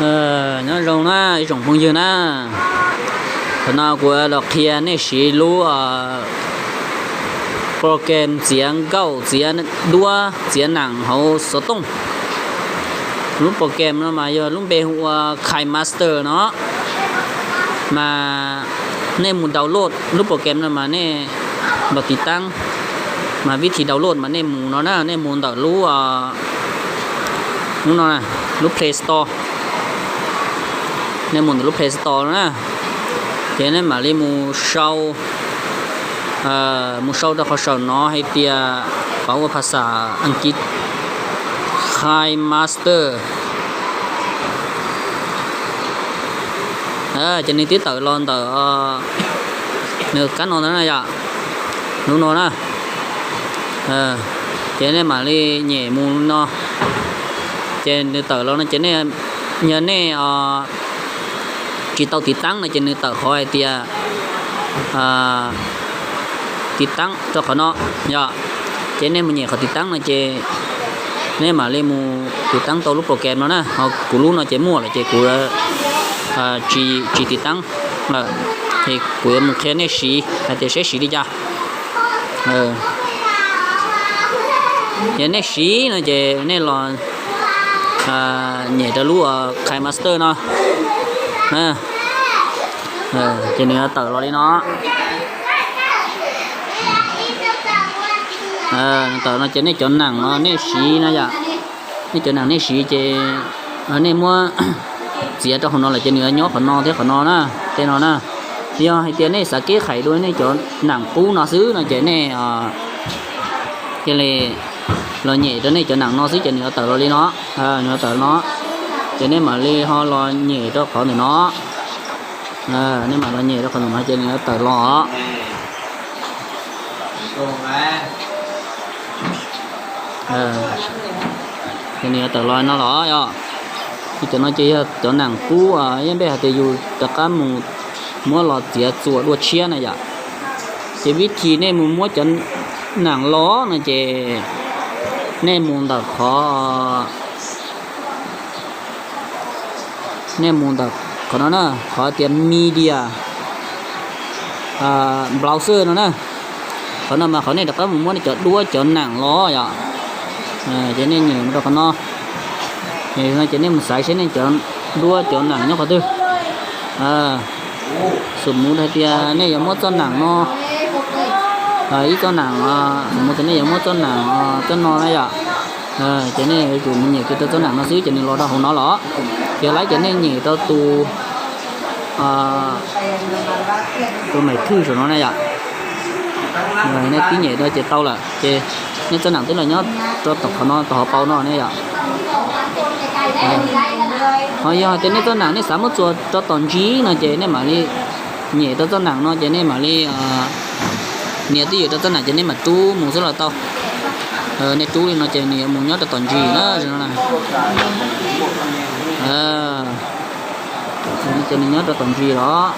Nyob zoo na ib tsoom phooj ywg na, thaum no kuv los qhia nej siv lub program txiav nkauj, txiav duab, txiav nam hauv xov tooj. Lub program no mas yog lub npe hu ua KineMaster no, mas nej mus download lub program no mas nej los tiv taab, mas vib thi download mas nej mus no na, nej mus ntawm lub, lub no, lub Play Store. Nej mus ntawm lub Play Store no na, ces nej mam li mus sau, mus sau rau qhov saum no hais tias, qhov ua phas xas Askiv, KineMaster. Ces nws twb tawm los ntawm nws kab no ntawd na yom, lub no na. Ces nej mam li nyem mus no, ces nws tawm los no ces yog nej tsis tau tiv taab no ces nws tawm qhov hais tias tiv taab rau qhov no yom. Ces nej mus nyem qhov tiv taab no ces nej mam li mus tiv taab tau lub program no na. Ho kuv lub no ces muaj lawm ces kuv tsis tiv taab lawm, ces kuv yuav mus qhia nej siv hais tias saib siv li cas. Yog nej siv no ces nej los nyem rau lub KineMaster no, ces nws tawm los li no. Tawm no ces nej cov nam no nej siv na yom, nej cov nam nej siv ces nej muab txiav rau hauv no lawm ces nws nyob qhov no thiab qhov no na, tej no na. Yog hais tias nej xav keb qhais dua nej cov nam qub no xwb no ces nej cia li los nyem rau nej cov nam no xwb ces nws yuav tawm los li no, nws yuav tawm no, ces nej mam li ho los nyem rau qhov ntawm no. Nej mam los nyem rau qhov ntawm no ces nws yuav tawm los. Ces nws yuav tawm los no los yom. Ces cov no ces yog cov nam qub, yog npej hais tias yus rov qab mus muab los txiav txuas dua tshiab na yom. Ces vib thi nej mus muab cov nam los no ces nej mus ntawm qhov, nej mus ntawm qhov no na, qhov tias media browser no na. Qhov no mas qhov nej rov qab mus muab nej cov duab cov nam los yom. Ces nej nyem mus rau qhov no, no ces nej mus xaiv saib nej cov duab cov nam nyob qhov twg. Xum mus hais tias nej yuav muab txoj nam no, ib txoj nam, xum mus tias nej yuav muab txoj nam, txoj no na yom. Ces nej yuav tsum mus nyem kiag rau txoj nam no xwb ces nws los rau hauv no los. Ces lawv ces nej nyem rau tus, tus mem thwj saum no na yom. Nej tib nyem rau ces tau lawm ces nej txoj nam twb los nyob rau tom qhov no, tom hauv paus no ne yom. Ho yog hais tias nej txoj nam nej xav muab txuas rau tom ntsis no ces nej mam li nyem rau txoj nam no ces nej mam li nias twj ywm rau txoj nam ces nej mam rub mus xwb los tau. Nej rub li no ces nws yuav mus nyob rau tom ntsis na. Ces nws nyob rau tom ntsis los.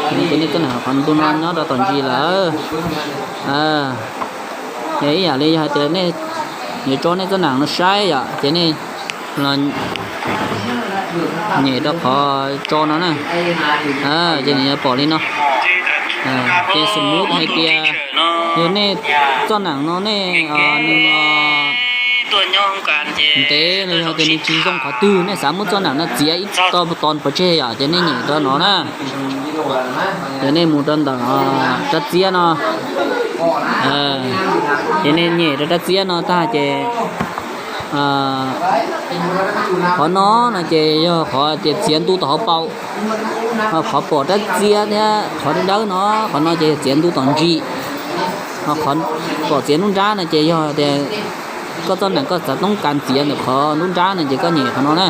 Ces nej txoj nam qhov ntu no nyob rau tom ntsis lawm. Ces ib yam li yog hais tias nej yuav tso nej txoj nam no saib yom, ces nej los nyem rau qhov tso no na. Ces nws yuav pom li no. Ces xum mus hais tias yog nej txoj nam no nej, nws ntev no yog tias nws tsis zoo qhov twg nej xav muab txoj nam no txiav ib toj tos pov tseg yom, ces nej nyem rau no na. Ces nej mus rau ntawm rab txiab no, ces nej nyem rau rab txiab no tag ces qhov no no ces yog qhov tias txiav ntu tom hauv paus. Qhov pom rab txiab thiab qhov dawb dawb no, qhov no ces yog txiav ntu tom ntsis. Ho qhov pom txiav nruab nrab no ces yog tias koj txoj nam koj xav toob kas txiav ntawm qhov nruab nrab no ces koj nyem qhov no na.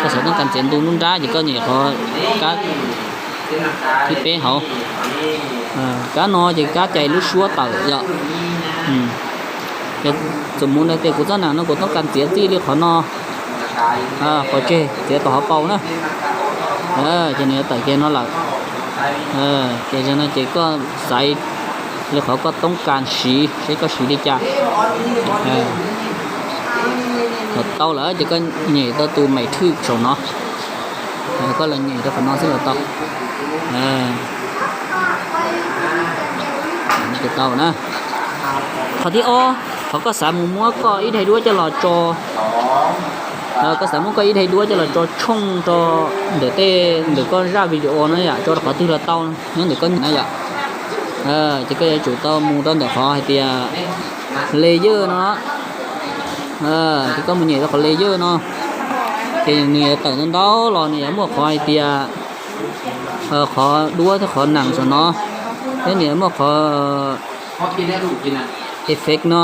Koj xav toob kas txiav ntu nruab nrab ces koj nyem qhov kab thib peb hauv. Kab no ces kab cais lub suab tawm yom. Ces xum mus hais tias kuv txoj nam no kuv toob kas txiav txij li qhov no pov tseg, txiav tom hauv paus na. Ces nws yuav tawm kiag no lawm. Ces no ces koj xaiv li qhov koj toob kas siv, seb koj siv li cas. Thaum tau lawm ces koj nyem tau tus mem thwj saum no, koj los nyem rau qhov no xwb los tau. Tau na. Qhov thib ob, qhov koj xav mus muab koj ib daim duab coj los tso, koj xav muab koj ib daim duab coj los tso tshooj rau ntawm tej, ntawm koj zaj video no yom, tso rau qhov twg los tau, nyob ntawm koj nyem na yom. Ces koj yuav tsum tau mus rau ntawm qhov hais tias layer no. Ces koj mus nyem rau qhov layer no, ces nws yuav tawm ntau ntau los nws yuav muaj qhov hais tias qhov duab thiab qhov nees saum no, thiab nws yuav muaj qhov effect no,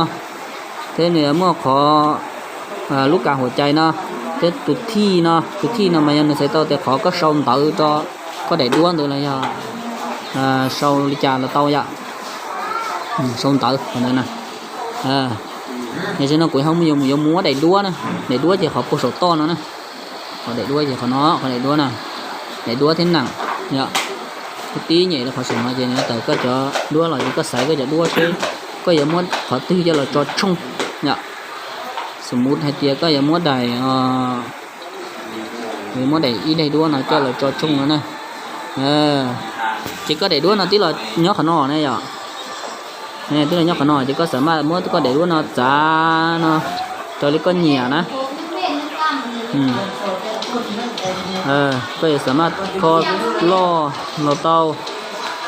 thiab nws yuav muaj qhov lub kav huam cai no, thiab tus thij no, tus thij no mas yog nws txhais tau tias qhov koj sau ntawv rau koj daim duab ntawd los yog sau li cas los tau yom. Sau ntawv qhov ntawd na. Yog li no kuv ho mus yuav muab daim duab na, daim duab ces qhov puag saum toj no na. Qhov daim duab ces qhov no, qhov daim duab na, daim duab thiab nees yom. Koj tib nyem rau qhov saum no ces nws tawm koj cov duab los ces koj xaiv koj cov duab seb koj yuav muab qhov twg coj los tso tshooj yom. Xws mus hais tias koj yuav muab daim, yuav muab daim ib daim duab no coj los tso tshooj no na. Ces koj daim duab no twb los nyob qhov no na yom. Twb los nyob qhov no ces koj xav mas muab koj daim duab no txav no raws li koj nyiam na. Koj yuav xav mas kho loj los tau,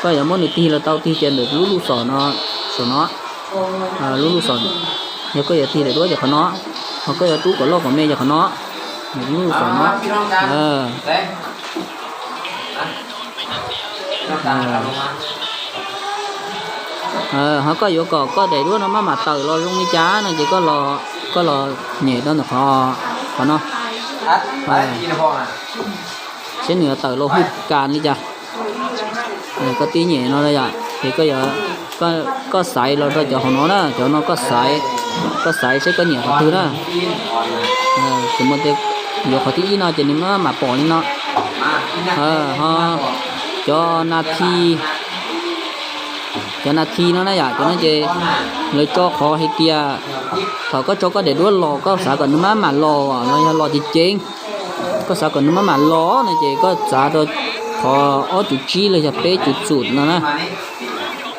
koj yuav muab nws tig los tau, tig cia ntawm lub lub xom no, saum no, lub lub xom. Yog koj yuav tig daim duab ces qhov no, ho koj yuav rub kom loj kom me ces qhov no, lub lub xom no. Ho koj yuav kom koj daim duab no maj mam tawm los zoo li cas no ces koj los nyem rau ntawm qhov, qhov no, seb nws yuav tawm los hwj kas li cas. Koj tib nyem no yom, ces koj, koj xaiv los rau cov hauv no na, cov no koj xaiv, koj xaiv seb koj nyiam qhov twg na. Xws mus tias yuav qhov thib ib no ces nws maj mam pom li no. Ho cov nas thi, cov nas thi no na yom, cov no ces lawv tso qhov hais tias thaum koj tso koj daim duab los koj xav kom nws maj mam los los yog los ceev ceev, koj xav kom nws maj mam los no ces koj txav rau qhov ob cum tsib los yog peb cum xum no na,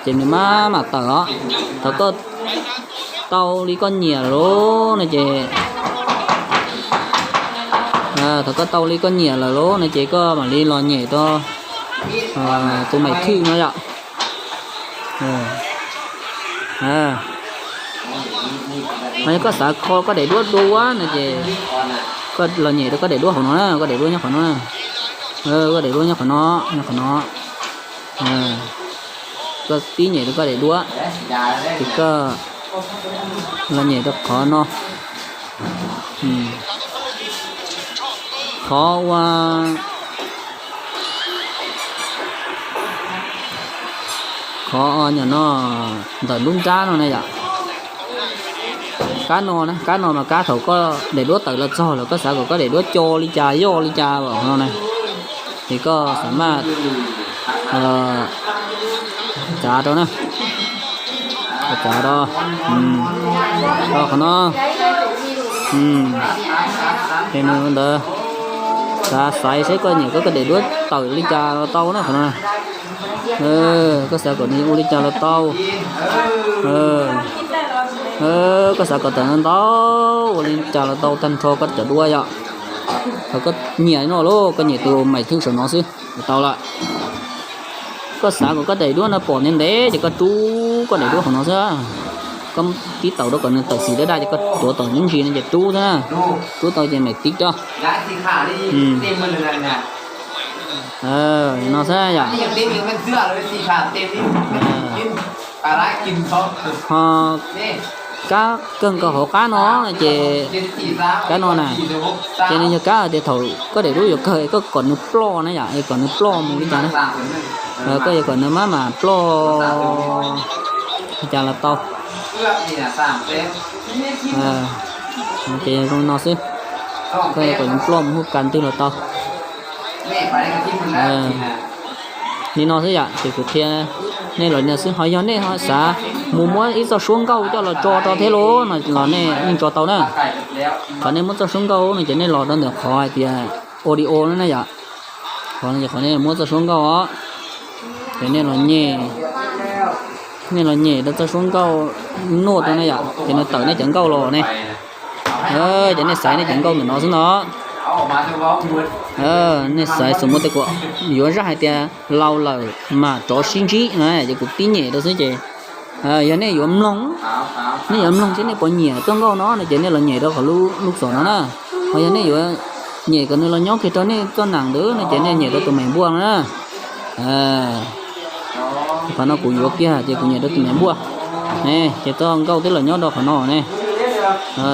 ces nws maj mam tawm os. Thaum koj tau li koj nyiam lawm no ces, thaum koj tau li koj nyiam lawm lawm no ces koj mam li los nyem rau tus mem thwj no yom. Mas yog koj xav kho koj daim duab dua no ces koj los nyem rau koj daim duab hauv no na, koj daim duab nyob qhov no na. Koj daim duab nyob qhov no, nyob qhov no. Koj tib nyem rau koj daim duab, ces koj los nyem rau qhov no. Qhov ua, qhov nyom no, ntawm lub nrab no na yom. Kab no na, kab no mas kab thaum koj daim duab tawm los txog lawm koj xav kom koj daim duab co li cas yoj li cas no na, ces koj xav mas txav rau na, txav rau, rau qhov no. Ces nws ntawd xav xaiv seb koj nyiam koj, koj daim duab tawm li cas los tau na qhov no. Koj xav kom nws ua li cas los tau. Koj xav kom tawm ntau ua li cas los tau tag nrho koj cov duab yom. Thaum koj nyiam no lauj, koj nyiam tus mem thwj saum no xwb tau lawm. Koj xav kom koj daim duab no pom ntev ntev ces koj rub koj daim duab qhov no xwb. Koj tib taus rau kom nws tawm xim daj daj ces koj tuav tom nyob ntsis no ces rub xwb na. Rub tau ces mam tiv rau. No xwb yom. Ho kab kawg nkaus hauv qab no ces, kab no na, ces nws yog kab tias thaum koj daim duab yuav kawg koj kom nws ploj na yom, kom nws ploj mus li cas na. Koj yuav kom nws maj mam ploj li cas los tau. Ces zoo no xwb. Koj yuav kom nws ploj mus huj kas twg los tau. Li no xwb yom, ces kuv qhia nej los li no xwb, ho yog nej ho xav mus muab ib txoj suab nkauj coj los tso rau thiab lauj no los nej yeej tso tau na. Qhov nej muab txoj suab nkauj no ces nej los rau ntawm qhov hais tias audio no na yom. Qhov no ces qhov nej muab txoj suab nkauj os, ces nej los nyem, nej los nyem rau txoj suab nkauj nuj rau na yom, ces nws tawm nej cov nkauj los ne. Ces nej xaiv nej cov nkauj ntawm no xwb no. Nej xaiv xus mus tej kuv yuav zaj hais tias laus lawm mas rov sib ntsib no ces kuv tib nyem rau xwb ces yog nej yuav mloog, nej yuav mloog seb nej puas nyiam txoj nkauj no no ces nej los nyem rau qhov lub xom no na. Ho yog nej yuav nyem kom nws los nyob kiag rau nej txoj nam ntawd no ces nej nyem rau tus me npuaj no na. Qhov no kuv yuav kiag ces kuv nyem rau tus me npuaj. Ces txoj nkauj twb los nyob rau qhov no ne.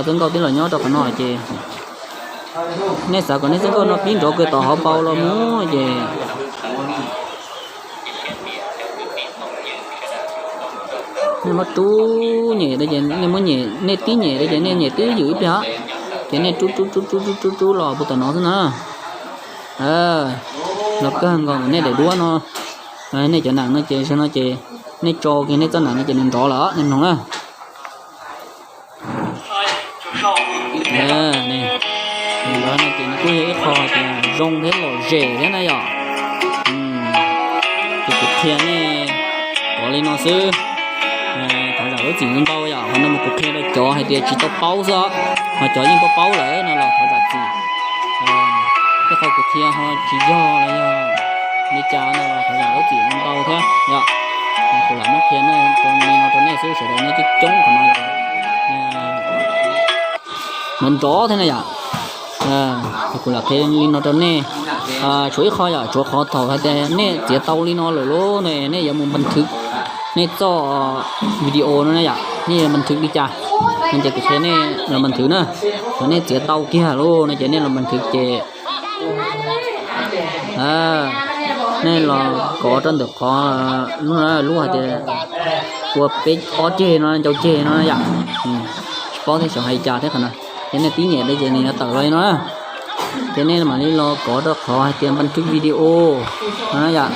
Txoj nkauj twb los nyob rau qhov no ces nej xav kom nej txoj nkauj no pib nrov kawg tom hauv paus los mus ces nej muab rub nyem, nej muab nyem, nej tib nyem rau ces nej nyem twb ywm ib pliag, ces nej rub rub rub rub rub rub rub los puag tom no xwb na. Los kawg nkaus nej daim duab no, nej cov nam no ces zaum no ces nej tso kiag nej txoj nam no ces nws nrov lawm nej mloog na. Ces nws kuj yog ib qho tias zoo thiab lom zem thiab na yom. Ces kuv qhia nej kov li no xwb. Thov zam lub txim ntau yom, qhov no mas kuv qhia rau cov hais tias tsis tau paub xwb os, ho cov yeej paub paub lawm no los thov zam txim. Tej qhov kuv qhia ho tsis yog los yog li cas no los thov zam lub txim ntau thiab yom. Kuv lam muab qhia li no rau nej xwb, sawv daws nej coob coob qhov no mas nrov thiab na yom. Kuv lam qhia li no rau nej. Tshuav ib qho yom, tshuav qhov thaum hais tias nej txiav tau li no lawm lauj, nej yuav mus npas thwv nej txoj video no na yom, nej yuav npas thwv li cas no ces kuv qhia nej los npas thwv na. Thaum nej txiav tau kiag lauj no ces nej los npas thwv ces nej los kov rau ntawm qhov lub hais tias ua peb ob ceg no ncau ceg no yom. Tsis paub thiab xyov hais cas thiab qhov no. Ces nej tib nyem rau ces nws yuav tawm los li no na. Ces nej mam li los kov rau qhov hais tias npas thwv video no na yom.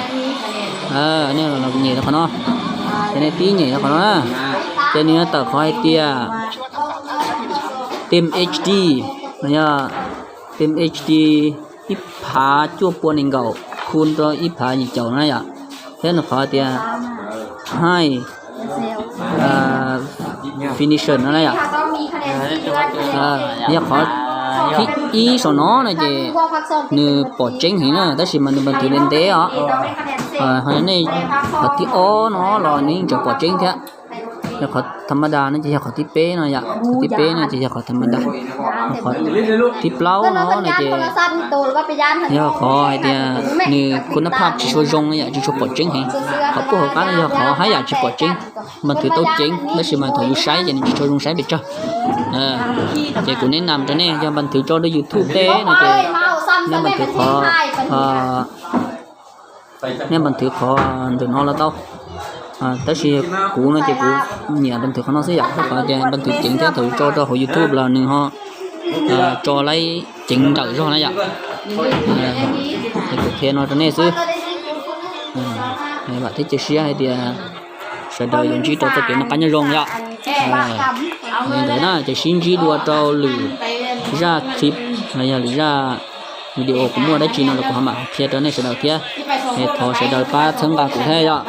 Nej los nyem rau qhov no, ces nej tib nyem rau qhov no na, ces nws yuav tawm qhov hais tias tem H D, no yog tem H D ib phav cuaj pua nees nkaum khu rau ib phav yim caum na yom. Thiab nws qhov tias high definition no na yom. Yog qhov thib ib saum no no ces nws pom tseeb heev na, tab sis mas nws npas thwv ntev ntev os. Ho nej qhov thib ob no los nws yeej tseem pom tseeb thiab. Yog qhov tham ma das no ces yog qhov thib peb no yom, qhov thib peb no ces yog qhov tham ma das. Qhov thib plaub no no ces yog qhov hais tias nws khu nab phaj tsis tshua zoo no yom, tsis tshua pom tseeb heev. Qhov puag hauv qab no yog qhov haj yam tsis pom tseeb, npas thwv tau ceev tab sis mas thaum yus saib ces nws tsis tshua zoo saib pes tsawg. Ces kuv neb nam rau nej, yog npas thwv tso rau YouTube teb no ces nej npas thwv qhov nej npas thwv qhov ntawm no los tau. Tab sis kuv no ces kuv nyiam npas thwv qhov no xwb yom, rau qhov tias npas thwv ceev thiab thaum tso rau hauv YouTube los nws ho tso laib ceev nrawm zog na yom. Ces kuv qhia no rau nej xwb. Vam thiab cia siab hais tias sawv daws yuav ntsib rau txoj kev noj qab nyob zoo yom. Li ntawd na ces sib ntsib dua rau lwm zaj clip los yog lwm zaj video kuv muaj dab tsi no los kuv ho mam qhia rau nej sawv daws thiab. Es thov sawv daws pab txhawb nqa kuv thiab yom.